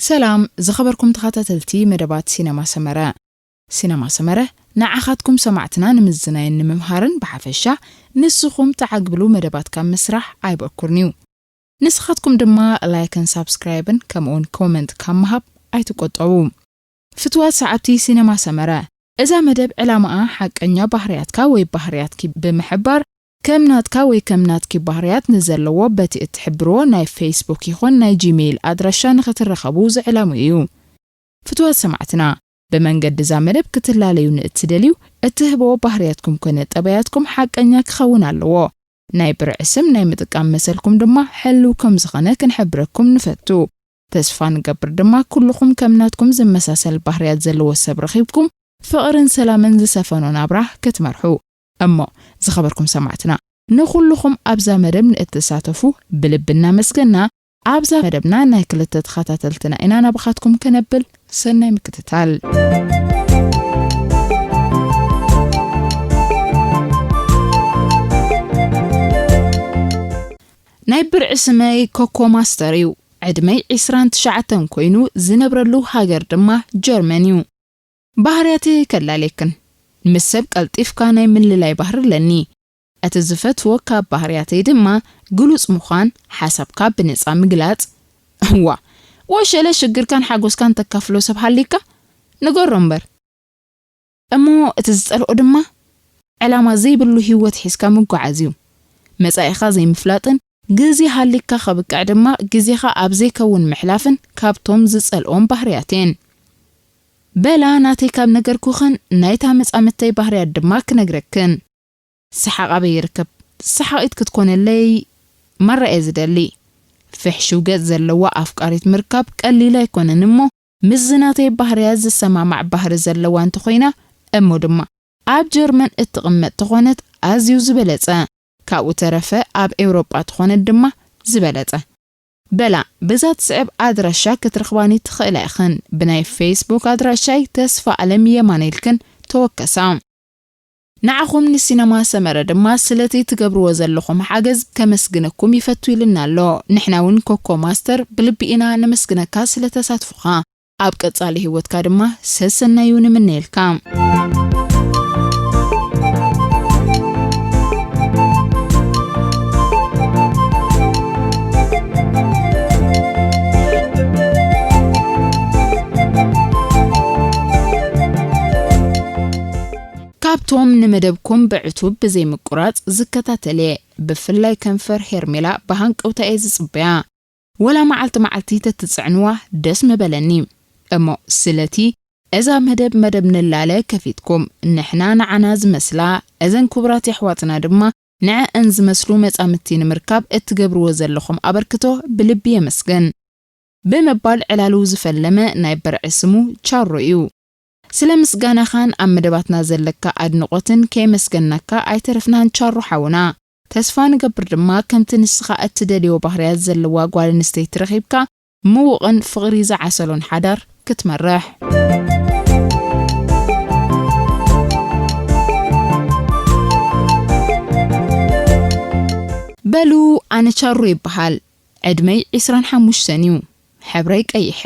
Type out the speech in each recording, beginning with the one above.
ሰላም ዝኸበርኩም ተኸታተልቲ መደባት ሲነማ ሰመረ። ሲነማ ሰመረ ንዓኻትኩም ሰማዕትና ንምዝናይን ንምምሃርን ብሓፈሻ ንስኹም ትዓግብሉ መደባት ካብ ምስራሕ ኣይበኩርን እዩ። ንስኻትኩም ድማ ላይክን ሳብስክራይብን ከምኡውን ኮመንት ካብ ምሃብ ኣይትቆጠቡ። ፍትዋት ሰዓብቲ ሲነማ ሰመረ፣ እዛ መደብ ዕላማኣ ሓቀኛ ባህርያትካ ወይ ባህርያትኪ ብምሕባር ከም ናትካ ወይ ከም ናትኪ ባህርያት ንዘለዎ በቲ እትሕብርዎ ናይ ፌስቡክ ይኹን ናይ ጂሜይል ኣድራሻ ንኽትረኸቡ ዝዕላሙ እዩ። ፍትዋት ሰማዕትና፣ ብመንገዲ እዛ መደብ ክትላለዩ ንእትደልዩ እትህብዎ ባህርያትኩም ኮነ ጠባያትኩም ሓቀኛ ክኸውን ኣለዎ። ናይ ብርዒ ስም ናይ ምጥቃም መሰልኩም ድማ ሕልው ከም ዝኾነ ክንሕብረኩም ንፈቱ። ተስፋ ንገብር ድማ ኩልኹም ከም ናትኩም ዝመሳሰል ባህርያት ዘለዎ ሰብ ረኺብኩም ፍቕርን ሰላምን ዝሰፈኖ ናብራ ክትመርሑ። እሞ ዝኸበርኩም ሰማዕትና፣ ንኹልኹም ኣብዛ መደብ ንእትሳተፉ ብልቢ እናመስገና ኣብዛ መደብና ናይ ክልተ ተኸታተልትና ኢና ናባኻትኩም ከነብል ሰናይ ምክትታል። ናይ ብርዒ ስመይ ኮኮ ማስተር እዩ። ዕድመይ ዕስራን ትሽዓተን ኮይኑ ዝነብረሉ ሃገር ድማ ጀርመን እዩ። ባህርያተይ ከላልየክን ምስ ሰብ ቀልጢፍካ ናይ ምልላይ ባህሪ ኣለኒ። እቲ ዝፈትዎ ካብ ባህርያተይ ድማ ግሉጽ ምዃን፣ ሓሳብካ ብነጻ ምግላጽ። እዋ ወሸለ ሽግርካን ሓጎስካን ተካፍሎ ሰብ ሃሊካ ንገሮ እምበር። እሞ እቲ ዝጸልኦ ድማ ዕላማ ዘይብሉ ህይወት ሒዝካ ምጓዓዝ እዩ። መጻኢኻ ዘይምፍላጥን ግዜ ሃሊካ ከብቅዕ ድማ ግዜኻ ኣብ ዘይከውን ምሕላፍን ካብቶም ዝጸልኦም ባህርያት እየን። በላ ናተይ ካብ ነገርኩኽን ናይታ መጻምተይ ባህርያት ድማ ክነግረክን። ሰሓቕ ኣበይ ይርከብ? ሰሓቒት ክትኮነለይ ማራ እየ ዝደሊ። ፍሕሽው ገጽ ዘለዋ ኣፍቃሪት ምርካብ ቀሊል ኣይኮነን እሞ ምስዚ ናተይ ባህርያት ዝሰማማዕ ባህሪ ዘለዋ እንተኾይና እሞ ድማ ኣብ ጀርመን እትቕመጥ ተኾነት ኣዝዩ ዝበለጸ። ካብኡ ተረፈ ኣብ ኤውሮጳ ተኾነት ድማ ዝበለጸ። በላ በዛ ትስዕብ ኣድራሻ ክትረኽባኒ ትኽእላ ኢኽን። ብናይ ፌስቡክ ኣድራሻይ ተስፋ ኣለም የማነ ኢልክን ተወከሳ። ንዓኹም ንሲነማ ሰመረ ድማ ስለቲ ትገብርዎ ዘለኹም ሓገዝ ከመስግነኩም ይፈቱ ኢልና ኣሎ። ንሕና እውን ኮኮ ማስተር ብልቢ ኢና ነመስግነካ ስለ ተሳትፎኻ። ኣብ ቀጻሊ ህይወትካ ድማ ሰሰናዩ ንምነየልካ። ካብቶም ንመደብኩም ብዕቱብ ብዘይምቁራጽ ዝከታተል እየ። ብፍላይ ከንፈር ሄርሜላ ብሃንቀውታ እየ ዝጽበያ። ወላ መዓልቲ መዓልቲ ተትጽዕንዋ ደስ ምበለኒ። እሞ ስለቲ እዛ መደብ መደብ ንላለ ከፊትኩም ንሕና ንዓና ዝመስላ እዘን ክቡራት የሕዋትና ድማ ንዐአን ዝመስሉ መጻምድቲ ንምርካብ እትገብርዎ ዘለኹም ኣበርክቶ ብልቢ የመስግን። ብምባል ዕላሉ ዝፈለመ ናይ በርዒ ስሙ ቻሮ እዩ። ስለ ምስጋናኻን ኣብ መደባትና ዘለካ ኣድንቖትን ከየመስገናካ ኣይተረፍናን ቻሮ ሓውና። ተስፋ ንገብር ድማ ከምቲ ንስኻ እትደልዮ ባህርያት ዘለዋ ጓል ኣንስተይቲ ረኺብካ ምዉቕን ፍቕሪ ዝዓሰሎን ሓዳር ክትመርሕ። በሉ ኣነ ቻሮ ይበሃል። ዕድመይ ዕስራን ሓሙሽተን እዩ። ሕብረይ ቀይሐ።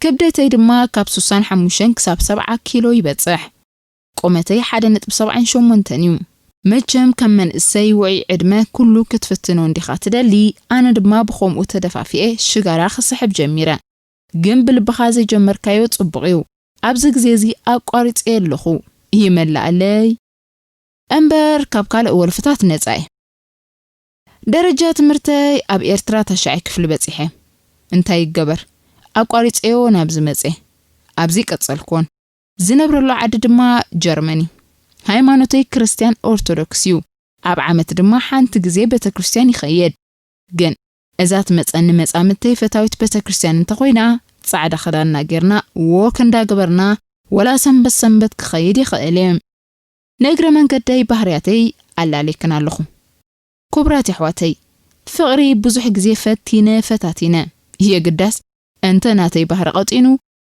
ክብደተይ ድማ ካብ ስሳን ሓሙሽተን ክሳብ ሰብዓ ኪሎ ይበጽሕ። ቁመተይ ሓደ ነጥቢ ሰብዓን ሸሞንተን እዩ። መቸም ከም መንእሰይ ውዑይ ዕድመ ኩሉ ክትፍትኖ እንዲኻ ትደሊ፣ ኣነ ድማ ብኸምኡ ተደፋፊኤ ሽጋራ ክስሕብ ጀሚረ። ግን ብልብኻ ዘይጀመርካዮ ጽቡቕ እዩ። ኣብዚ ግዜ እዚ ኣቋሪጸ ኣለኹ። ይመላኣለይ። እምበር ካብ ካልእ ወልፍታት ነጻ እየ። ደረጃ ትምህርተይ ኣብ ኤርትራ ታሽዓይ ክፍሊ በጺሐ። እንታይ ይገበር? ኣቋሪጸዮ ናብዚ መጼ። ኣብዚ ቀጸልኩዎን። ዝነብረሉ ዓዲ ድማ ጀርመን እዩ። ሃይማኖተይ ክርስትያን ኦርቶዶክስ እዩ። ኣብ ዓመት ድማ ሓንቲ ግዜ ቤተክርስትያን ይኸይድ። ግን እዛ ትመጸኒ መጻምድተይ ፈታዊት ቤተክርስትያን እንተኾይና፣ ጻዕዳ ክዳንና ጌርና፣ ዎክ እንዳገበርና፣ ወላ ሰንበት ሰንበት ክኸይድ ይኽእል እየ። ንእግረ መንገደይ ባህርያተይ ኣላልየክን ኣለኹ። ክቡራት የሕዋተይ፣ ፍቕሪ ብዙሕ ግዜ ፈቲነ ፈታቲነ። የግዳስ፣ እንተ ናተይ ባህሪ ቀጢኑ፣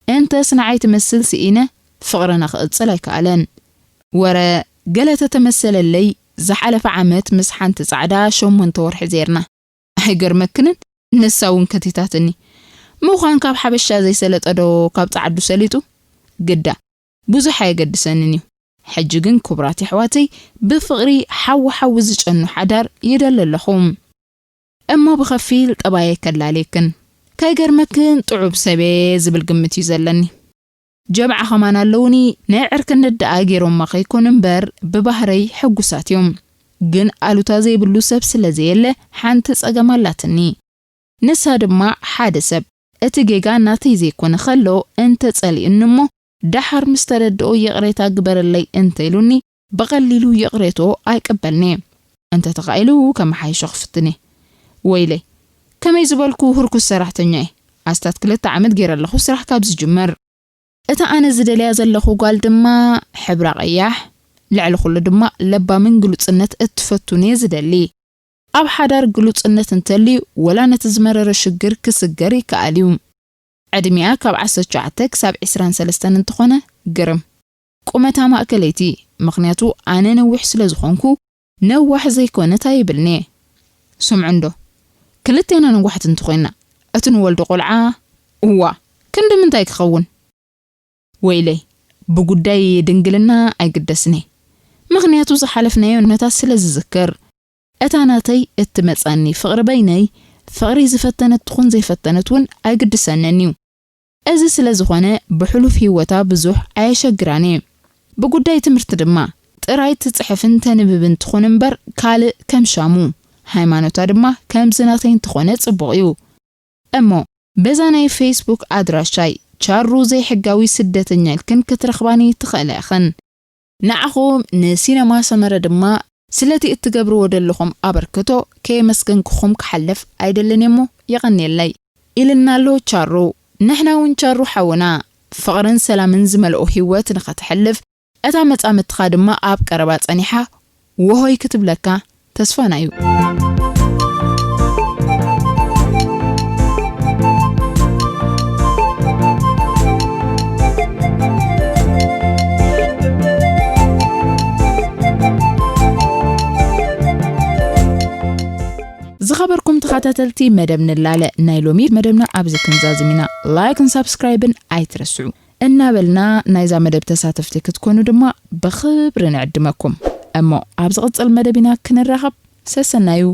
እንተስ ንዓይ ትመስል ስኢነ፣ ፍቕርና ክቕጽል ኣይከኣለን። ወረ ገለ ተተመሰለለይ፣ ዝሓለፈ ዓመት ምስ ሓንቲ ጻዕዳ ሸሞንተ ወርሒ ዜርና። ኣይገርመክንን? ንሳ እውን ከቲታትኒ። ምዃን ካብ ሓበሻ ዘይሰለጠ ዶ ካብ ጸዓዱ ሰሊጡ? ግዳ ብዙሕ ኣየገድሰንን እዩ። ሕጂ ግን ክቡራት የሕዋተይ፣ ብፍቕሪ ሓዊ ሓዊ ዝጨኑ ሓዳር ይደሊ ኣለኹ። እሞ ብኸፊል ጠባየ ከላልየክን፣ ከይገርመክን ጥዑብ ሰበየ ዝብል ግምት እዩ ዘለኒ። ጀምዓ ከማን ኣለውኒ። ናይ ዕርክነት ደኣ ገይሮማ ከይኮኑ እምበር ብባህረይ ሕጉሳት እዮም። ግን ኣሉታ ዘይብሉ ሰብ ስለ ዘየለ ሓንቲ ጸገም ኣላትኒ። ንሳ ድማ ሓደ ሰብ እቲ ጌጋ ናተይ ዘይኮነ ከሎ እንተ ጸሊኡኒ እሞ ደሓር ምስ ተረድኦ ይቕሬታ ግበረለይ እንተ ኢሉኒ ብቐሊሉ ይቕሬቶ ኣይቅበልኒ። እንተ ተኻኢሉ ከመሓይሾ ክፍትኒ። ወይለይ፣ ከመይ ዝበልኩ ህርኩስ ሰራሕተኛ እየ። ኣስታት ክልተ ዓመት ገይረ ኣለኹ ስራሕ ካብ ዝጅምር። እታ ኣነ ዝደልያ ዘለኹ ጓል ድማ ሕብራ ቀያሕ፣ ልዕሊ ኩሉ ድማ ለባምን ግሉጽነት እትፈቱን እየ ዝደሊ። ኣብ ሓዳር ግሉጽነት እንተልዩ ወላ ነቲ ዝመረረ ሽግር ክስገር ይከኣል እዩ። ዕድሚኣ ካብ ዓሰርተ ትሽዓተ ክሳብ ዕስራን ሰለስተን እንተኾነ ግርም። ቁመታ ማእከለይቲ፣ ምኽንያቱ ኣነ ነዊሕ ስለ ዝኾንኩ ነዋሕ ዘይኮነት ኣይብልኒ። ስምዑ እንዶ፣ ክልቴና ነዋሕቲ እንተኾይና እቲ ንወልዶ ቆልዓ እዋ ክንዲ ምንታይ ክኸውን? ወይለይ፣ ብጉዳይ ድንግልና ኣይግደስኒ። ምኽንያቱ ዝሓለፍናዮ ነታት ስለ ዝዝክር። እታ ናተይ እትመጻኒ ፍቕሪ በይነይ፣ ፍቕሪ ዝፈተነት ትኹን ዘይፈተነት እውን ኣይግድሰንን እዩ። እዚ ስለ ዝኾነ ብሕሉፍ ህይወታ ብዙሕ ኣየሸግራን እየ። ብጉዳይ ትምህርቲ ድማ ጥራይ ትጽሕፍን ተንብብን ትኹን እምበር ካልእ ከም ሻሙ። ሃይማኖታ ድማ ከምዚ ናተይ እንተኾነ ጽቡቕ እዩ። እሞ በዛ ናይ ፌስቡክ ኣድራሻይ ቻሩ ዘይሕጋዊ ስደተኛ ኢልክን ክትረኽባኒ ትኽእላ ኢኽን። ንዓኹም ንሲነማ ሰመረ ድማ ስለቲ እትገብርዎ ዘለኹም ኣበርክቶ ከየመስገንኩኹም ክሓልፍ ኣይደልን እሞ የቐንየለይ። ኢልና ኣሎ ቻሩ። ንሕና እውን ቻሩ ሓውና ፍቕርን ሰላምን ዝመልኦ ህይወት ንኸተሕልፍ እታ መጻምድትኻ ድማ ኣብ ቀረባ ጸኒሓ ወሆይ ክትብለካ ተስፋና እዩ። ዝኸበርኩም ተኸታተልቲ መደብ ንላለ ናይ ሎሚ መደብና ኣብዚ ክንዛዝም ኢና። ላይክን ሳብስክራይብን ኣይትረስዑ እናበልና ናይዛ መደብ ተሳተፍቲ ክትኮኑ ድማ ብኽብሪ ንዕድመኩም። እሞ ኣብ ዝቕጽል መደብ ኢና ክንራኸብ። ሰሰናዩ።